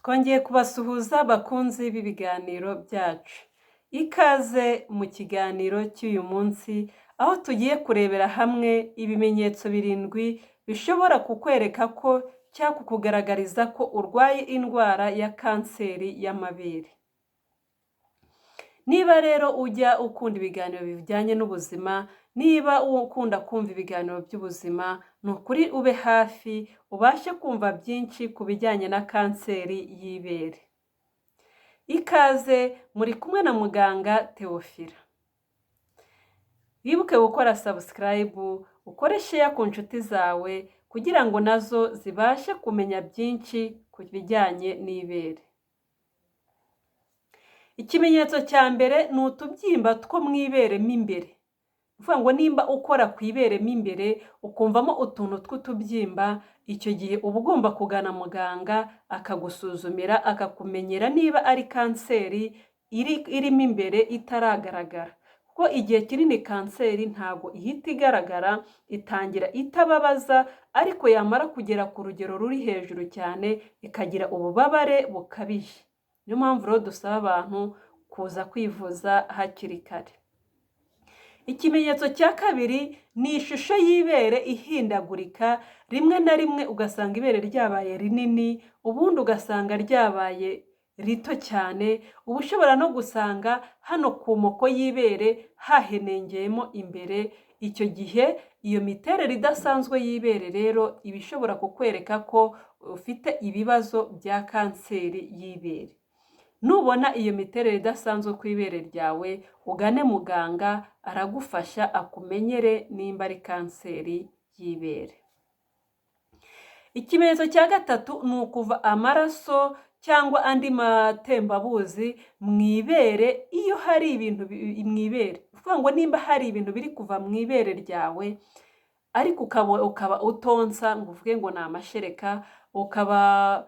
Twongeye kubasuhuza, bakunzi b'ibiganiro byacu. Ikaze mu kiganiro cy'uyu munsi, aho tugiye kurebera hamwe ibimenyetso birindwi bishobora kukwereka ko cyangwa kukugaragariza ko urwaye indwara ya kanseri y'amabere. Niba rero ujya ukunda ibiganiro bijyanye n'ubuzima, niba ukunda kumva ibiganiro by'ubuzima, ni ukuri ube hafi ubashe kumva byinshi ku bijyanye na kanseri y'ibere. Ikaze, muri kumwe na muganga Theophila. Wibuke gukora subscribe, ukore share ku nshuti zawe kugira ngo nazo zibashe kumenya byinshi ku bijyanye n'ibere. Ikimenyetso cya mbere ni utubyimba two mu ibere mo imbere. Ni ukuvuga ngo nimba ukora ku ibere mo imbere ukumvamo utuntu tw'utubyimba, icyo gihe uba ugomba kugana muganga akagusuzumira, akakumenyera niba ari kanseri irimo imbere itaragaragara. Kuko igihe kinini kanseri ntabwo ihita igaragara, itangira itababaza, ariko yamara kugera ku rugero ruri hejuru cyane ikagira ububabare bukabije. Niyo mpamvu rero dusaba abantu kuza kwivuza hakiri kare. Ikimenyetso cya kabiri ni ishusho y'ibere ihindagurika, rimwe na rimwe ugasanga ibere ryabaye rinini, ubundi ugasanga ryabaye rito cyane, uba ushobora no gusanga hano ku moko y'ibere hahenengeyemo imbere. Icyo gihe iyo miterere idasanzwe y'ibere rero iba ishobora kukwereka ko ufite ibibazo bya kanseri y'ibere. Nubona iyo miterere idasanzwe ku ibere ryawe, ugane muganga, aragufasha akumenyere nimba ari kanseri y'ibere. Ikimenyetso cya gatatu ni ukuva amaraso cyangwa andi matembabuzi mu ibere. Iyo hari ibintu mu ibere, ni ukuvuga ngo nimba hari ibintu biri kuva mu ibere ryawe ariko ukaba utonsa ngo uvuge ngo ni amashereka, ukaba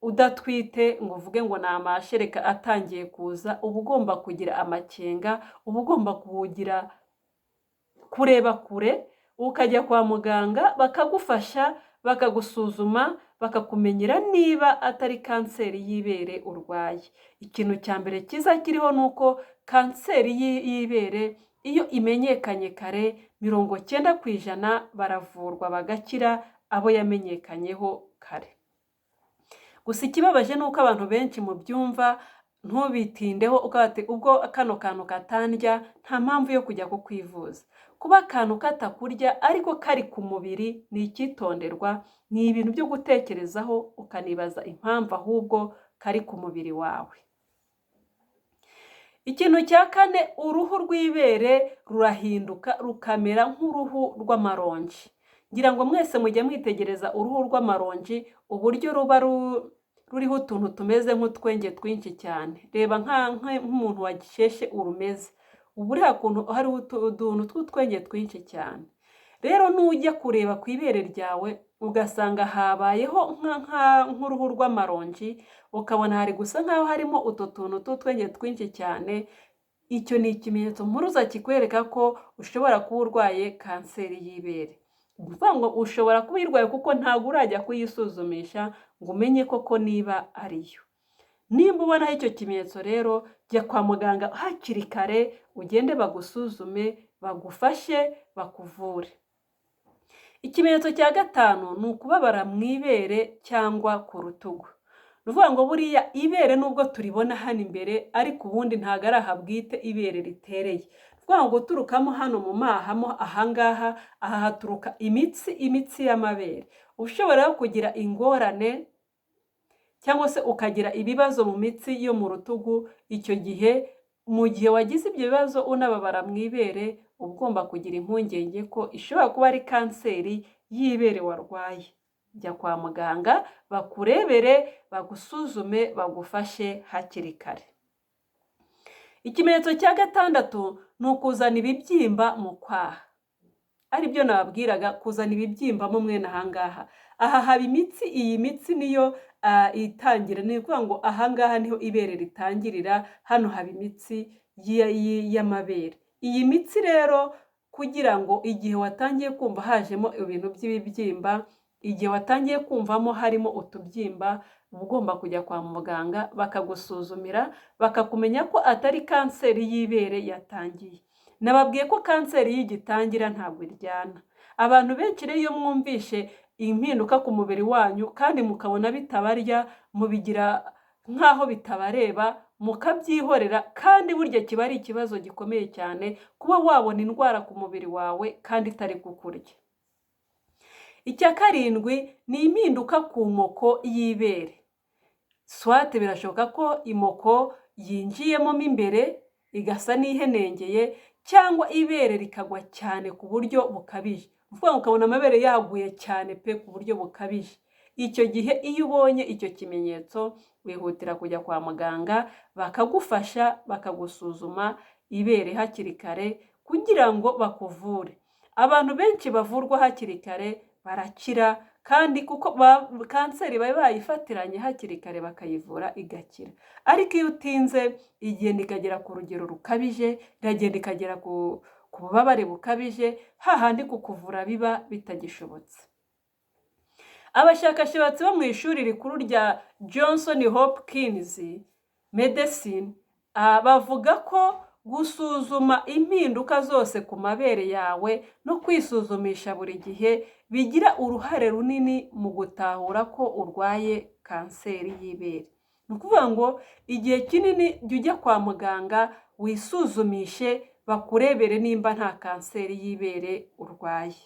udatwite ngo uvuge ngo ni amashereka atangiye kuza, uba ugomba kugira amakenga, uba ugomba kugira kureba kure, ukajya kwa muganga bakagufasha, bakagusuzuma, bakakumenyera niba atari kanseri y'ibere urwaye. Ikintu cya mbere cyiza kiriho ni uko kanseri y'ibere iyo imenyekanye kare, 90% baravurwa bagakira abo yamenyekanyeho kare. Gusa ikibabaje ni uko abantu benshi mubyumva ntubitindeho, ukavuga ubwo kano kantu katandya, nta mpamvu yo kujya kukwivuza. Kuba akantu katakurya ariko kari ku mubiri ni icyitonderwa, ni ibintu byo gutekerezaho ukanibaza impamvu ahubwo kari ku mubiri wawe. Ikintu cya kane, uruhu rw'ibere rurahinduka rukamera nk'uruhu rw'amaronji. Ngira ngo mwese mujya mwitegereza uruhu rw'amaronji, uburyo ruba ruriho utuntu tumeze nk'utwenge twinshi cyane. Reba nk'umuntu wagisheshe urumeze, uba uriya kuntu hariho utuntu tw'utwenge twinshi cyane. Rero nujya kureba ku ibere ryawe ugasanga habayeho nk'uruhu rw'amaronji, ukabona hari gusa nk'aho harimo utu tuntu tw'utwenge twinshi cyane, icyo ni ikimenyetso mpuruza kikwereka ko ushobora kuba urwaye kanseri y'ibere. Ni ukuvuga ngo ushobora kuba uyirwaye kuko ntabwo urajya kuyisuzumisha ngo umenye koko niba ariyo. Nimba ubonaho icyo kimenyetso rero, jya kwa muganga hakiri kare, ugende bagusuzume, bagufashe, bakuvure. Ikimenyetso cya gatanu ni ukubabara mu ibere cyangwa ku rutugu. Ni ukuvuga ngo buriya ibere nubwo turibona hano imbere, ariko ubundi ntabwo ari aha bwite ibere ritereye. Ni ukuvuga ngo guturukamo hano mu mahamo ahangaha, aha haturuka imitsi, imitsi y'amabere. Ushobora kugira ingorane cyangwa se ukagira ibibazo mu mitsi yo mu rutugu, icyo gihe mu gihe wagize ibyo bibazo unababara mu ibere, uba ugomba kugira impungenge ko ishobora kuba ari kanseri y'ibere warwaye. Jya kwa muganga bakurebere, bagusuzume, bagufashe hakiri kare. Ikimenyetso cya gatandatu ni ukuzana ibibyimba mu kwaha, aribyo nababwiraga, kuzana ibibyimba mo mwene ahangaha. Aha haba imitsi, iyi mitsi niyo itangira, ni ukuvuga ngo ahangaha niho ibere ritangirira, hano haba imitsi y'amabere. Iyi mitsi rero, kugira ngo igihe watangiye kumva hajemo ibintu by'ibibyimba Igihe watangiye kumvamo harimo utubyimba, uba ugomba kujya kwa muganga bakagusuzumira, bakakumenya ko atari kanseri y'ibere yatangiye. Nababwiye ko kanseri iyo igitangira ntabwo iryana. Abantu benshi rero iyo mwumvishe impinduka ku mubiri wanyu kandi mukabona bitabarya, mubigira nk'aho bitabareba, mukabyihorera, kandi burya kiba ari ikibazo gikomeye cyane kuba wabona indwara ku mubiri wawe kandi itari kukurya. Icya karindwi ni impinduka ku moko y'ibere. Soit birashoboka ko imoko yinjiyemo mo imbere igasa n'ihenengeye, cyangwa ibere rikagwa cyane ku buryo bukabije. Ni ukuvuga ngo ukabona amabere yaguye cyane pe ku buryo bukabije. Icyo gihe iyo ubonye icyo kimenyetso wihutira kujya kwa muganga bakagufasha, bakagusuzuma ibere hakiri kare kugira ngo bakuvure. Abantu benshi bavurwa hakiri kare barakira, kandi kuko kanseri baba bayifatiranye hakiri kare bakayivura igakira. Ariko iyo utinze igenda ikagera ku rugero rukabije, iragenda ikagera ku bubabare bukabije, hahandi kukuvura biba bitagishobotse. Abashakashatsi bo mu ishuri rikuru rya Johnson Hopkins Medicine bavuga ko gusuzuma impinduka zose ku mabere yawe no kwisuzumisha buri gihe bigira uruhare runini mu gutahura ko urwaye kanseri y'ibere. Ni ukuvuga ngo igihe kinini jya ujya kwa muganga wisuzumishe, bakurebere nimba nta kanseri y'ibere urwaye.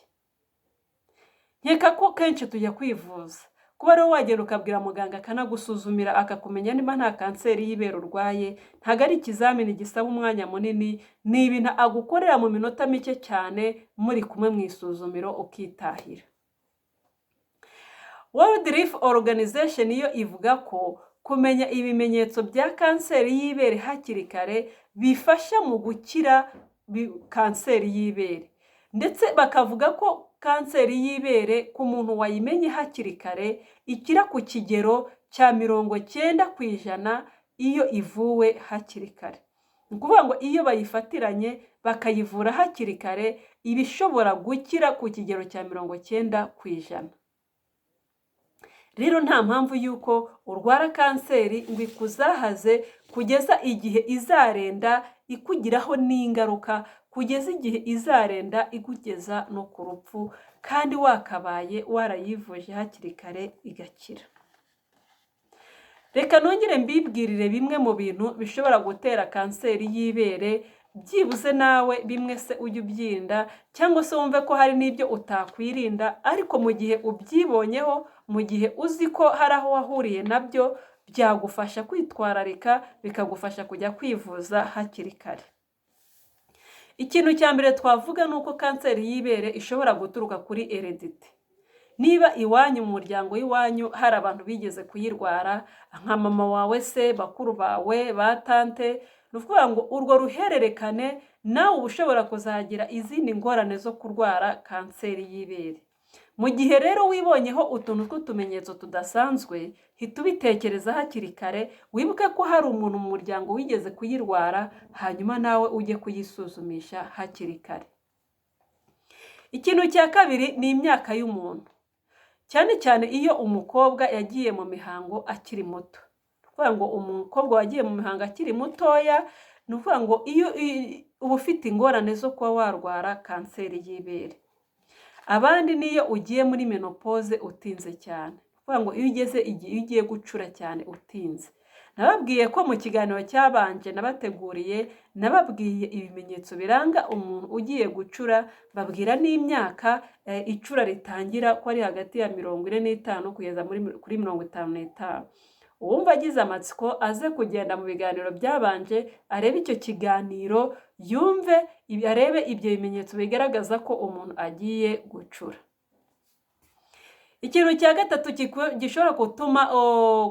Nkeka ko kenshi tujya kwivuza, kuba rero wagenda ukabwira muganga akanagusuzumira akakumenya niba nta kanseri y'ibere urwaye, ntabwo ari ikizamini gisaba umwanya munini, ni ibintu agukorera mu minota mike cyane muri kumwe mu isuzumiro ukitahira. World Health Organization yo ivuga ko kumenya ibimenyetso bya kanseri y'ibere hakiri kare bifasha mu gukira kanseri y'ibere, ndetse bakavuga ko kanseri y'ibere ku muntu wayimenye hakiri kare ikira ku kigero cya 90% iyo ivuwe hakiri kare. Ni ukuvuga ngo iyo bayifatiranye bakayivura hakiri kare iba ishobora gukira ku kigero cya 90%. Rero nta mpamvu y'uko urwara kanseri ngo ikuzahaze kugeza igihe izarenda ikugiraho n'ingaruka, kugeza igihe izarenda ikugeza no ku rupfu, kandi wakabaye warayivuje hakiri kare igakira. Reka nongere mbibwirire bimwe mu bintu bishobora gutera kanseri y'ibere, byibuze nawe bimwe se ujye ubyirinda, cyangwa se wumve ko hari n'ibyo utakwirinda, ariko mu gihe ubyibonyeho, mu gihe uzi ko hari aho wahuriye nabyo, byagufasha kwitwararika, bikagufasha kujya kwivuza hakiri kare. Ikintu cya mbere twavuga ni uko kanseri y'ibere ishobora guturuka kuri hérédité. Niba iwanyu mu muryango w'iwanyu hari abantu bigeze kuyirwara, nka mama wawe se, bakuru bawe, ba tante, ni ukuvuga ngo urwo ruhererekane nawe uba ushobora kuzagira izindi ngorane zo kurwara kanseri y'ibere. Mu gihe rero wibonyeho utuntu tw'utumenyetso tudasanzwe, hita ubitekereza hakiri kare, wibuke ko hari umuntu mu muryango wigeze kuyirwara, hanyuma nawe ujye kuyisuzumisha hakiri kare. Ikintu cya kabiri ni imyaka y'umuntu, cyane cyane iyo umukobwa yagiye mu mihango akiri muto. Ni ukuvuga ngo umukobwa wagiye mu mihango akiri mutoya, ni ukuvuga ngo iyo uba ufite ingorane zo kuba warwara kanseri y'ibere. Abandi niyo ugiye muri ménopause utinze cyane, ni ukuvuga ngo iyo ugeze igihe iyo ugiye gucura cyane utinze. Nababwiye ko mu kiganiro cyabanje nabateguriye, nababwiye ibimenyetso biranga umuntu ugiye gucura, mbabwira n'imyaka icura ritangira ko ari hagati ya 45 kugeza kuri 55. Uwumva agize amatsiko aze kugenda mu biganiro byabanje, arebe icyo kiganiro, yumve, arebe ibyo bimenyetso bigaragaza ko umuntu agiye gucura. Ikintu cya gatatu gishobora gutuma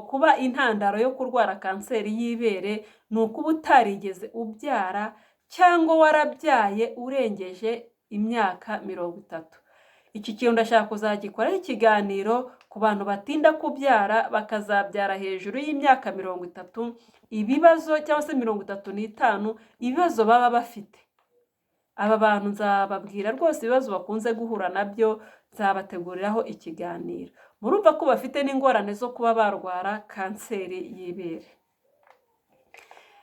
kuba intandaro yo kurwara kanseri y'ibere ni ukuba utarigeze ubyara cyangwa warabyaye urengeje imyaka 30. Iki kintu ndashaka kuzagikoraho ikiganiro ku bantu batinda kubyara bakazabyara hejuru y'imyaka 30, ibibazo cyangwa se 35, ibibazo baba bafite. Aba bantu nzababwira rwose ibibazo bakunze guhura nabyo. Nzabateguriraho ikiganiro. Murumva ko bafite n'ingorane zo kuba barwara kanseri y'ibere.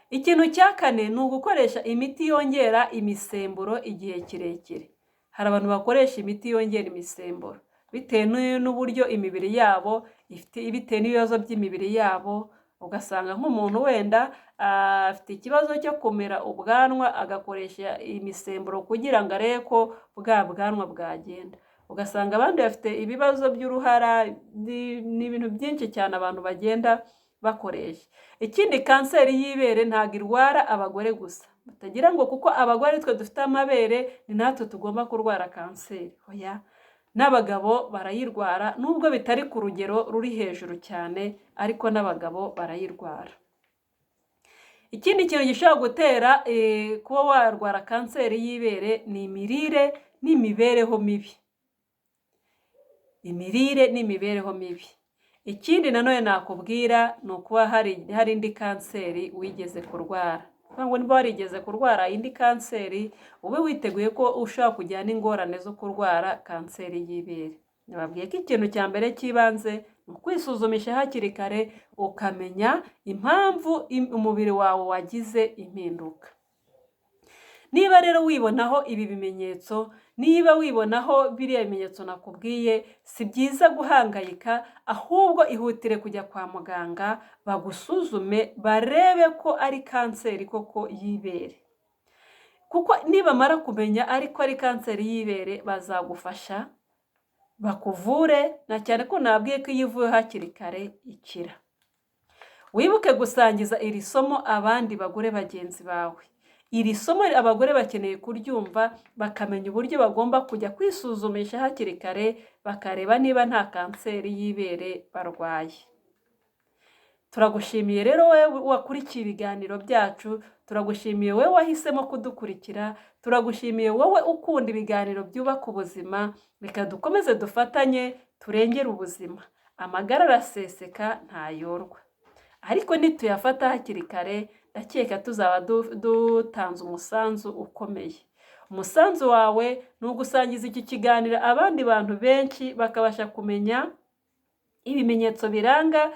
Ikintu cya kane ni ugukoresha imiti yongera imisemburo igihe kirekire. Hari abantu bakoresha imiti yongera imisemburo bitewe n'uburyo imibiri yabo ifite, bitewe n'ibibazo by'imibiri yabo, ugasanga nk'umuntu wenda afite ikibazo cyo kumera ubwanwa, agakoresha imisemburo kugira ngo arebe ko bwa bwanwa bwagenda. Ugasanga abandi bafite ibibazo by'uruhara, ni ibintu byinshi cyane abantu bagenda bakoresha. Ikindi, kanseri y'ibere ntabwo irwara abagore gusa. Batagira ngo kuko abagore twe dufite amabere ni natwe tugomba kurwara kanseri. Oya, n'abagabo barayirwara, nubwo bitari ku rugero ruri hejuru cyane, ariko n'abagabo barayirwara. Ikindi kintu gishobora gutera kuba warwara kanseri y'ibere ni imirire n'imibereho mibi. Imirire n'imibereho mibi. Ikindi nanone nakubwira ni ukuba hari indi kanseri wigeze kurwara. Ngo niba warigeze kurwara indi kanseri, ube witeguye ko ushobora kugira n'ingorane zo kurwara kanseri y'ibere. Nababwiye ko ikintu cya mbere cy'ibanze ni ukwisuzumisha hakiri kare, ukamenya impamvu umubiri wawe wagize impinduka. Niba rero wibonaho ibi bimenyetso, niba wibonaho biriya bimenyetso nakubwiye, si byiza guhangayika, ahubwo ihutire kujya kwa muganga bagusuzume, barebe ko ari kanseri koko y'ibere. Kuko nibamara kumenya ariko ari kanseri y'ibere, bazagufasha bakuvure, na cyane ko nabwiye ko iyo ivuwe hakiri kare ikira. Wibuke gusangiza iri somo abandi bagore bagenzi bawe. Iri somo abagore bakeneye kuryumva, bakamenya uburyo bagomba kujya kwisuzumisha hakiri kare, bakareba niba nta kanseri y'ibere barwaye. Turagushimiye rero wowe wakurikiye ibiganiro byacu, turagushimiye wowe wahisemo kudukurikira, turagushimiye wowe ukunda ibiganiro byubaka ubuzima. Reka dukomeze dufatanye turengere ubuzima. Amagara araseseka ntayorwa, ariko nituyafata hakiri kare ndakeka tuzaba dutanze umusanzu ukomeye. Umusanzu wawe ni ugusangiza iki kiganiro abandi bantu benshi, bakabasha kumenya ibimenyetso biranga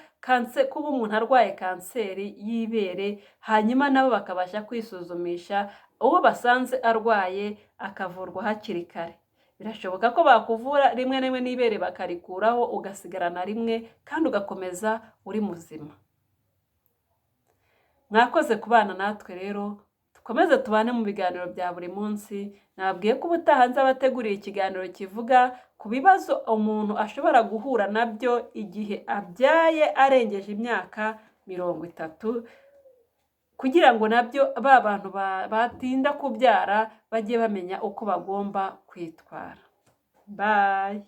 kuba umuntu arwaye kanseri y'ibere, hanyuma nabo bakabasha kwisuzumisha, uwo basanze arwaye akavurwa hakiri kare. Birashoboka ko bakuvura rimwe na rimwe n'ibere bakarikuraho, ugasigarana rimwe kandi ugakomeza uri muzima. Mwakoze kubana natwe rero, dukomeze tubane mu biganiro bya buri munsi. Nababwiye ko ubutaha nzabategurira ikiganiro kivuga ku bibazo umuntu ashobora guhura nabyo igihe abyaye arengeje imyaka 30, kugira ngo nabyo ba bantu batinda kubyara bajye bamenya uko bagomba kwitwara. Bye.